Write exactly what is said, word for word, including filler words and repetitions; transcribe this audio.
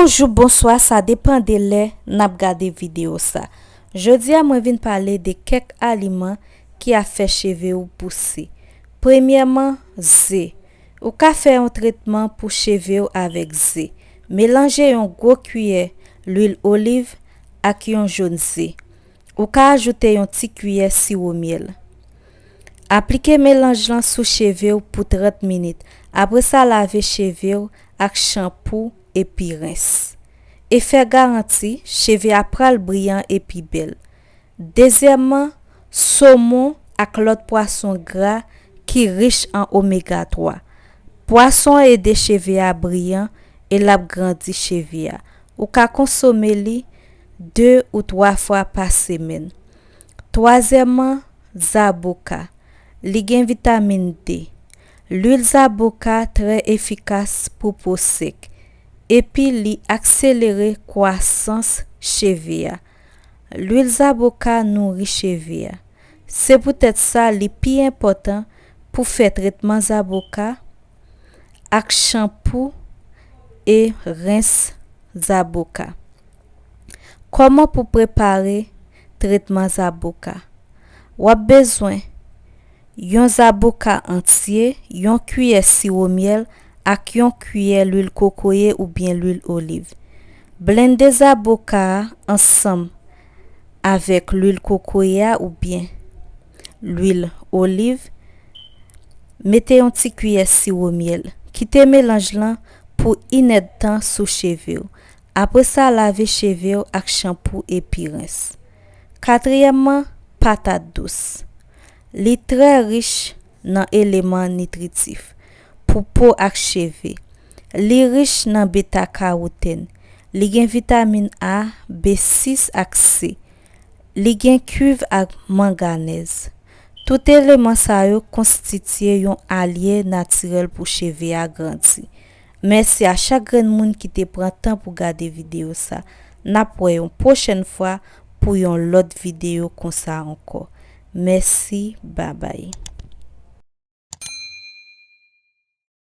Bonjou, bonswa, sa depann de lè n ap gade videyo sa. Jodi a mwen vin pale de kèk aliman ki ap fè cheve w pouse. Premyèman, ze. Ou ka fè yon tretman pou cheve w avèk ze. Melanje yon gwo kiyè lwil oliv ak yon jòn ze. Ou ka ajoute yon ti kiyè siwo myèl. Aplike melanj lan sou cheve w pou trant minit. Apre sa, lave cheve w ak chanpou epi rens. Efè garanti, cheve a pral briyan epi bèl. Dezyèmman, somon ak lòt pwason gra ki rich an omega twa. Pwason an ede cheve a briyan e l ap grandi cheve a. Ou ka konsome li de ou twa fwa pa semèn. Twazyèmman, zaboka. Li gen vitamin D. Lwil zaboka trè efikas pou po sèk, epi li akselere kwasans cheve a. Lwil zaboka nouri cheve a. Se poutèt sa li pi enpòtan pou fè tretman zaboka ak chanpou e rens zaboka. Kòman pou prepare tretman zaboka? W ap bezwen yon zaboka antye, yon kiyè siwo myèl ak yon kiyè lwil kokoye oubyen lwil oliv. Blende zaboka a ansanm avèk lwil kokoye a oubyen lwil oliv. Mete yon ti kiyè siwo myèl. Kite melanj lan pou inèdtan sou cheve w. Apre sa, lave cheve w ak chanpou epi rens. Katriyèmman, patat dous. Li trè rich nan eleman nitritif pou po ak cheve. Li rich nan beta karotèn. Li gen vitamin A, B sis ak C. Li gen kiv ak manganèz. Tout eleman sa yo konstitye yon alye natirèl pou cheve a grandi. Mèsi a chak grenn moun ki te pran tan pou gade videyo sa. N ap wè yon pwochèn fwa pou yon lòt videyo konsa ankò. Mèsi, babay.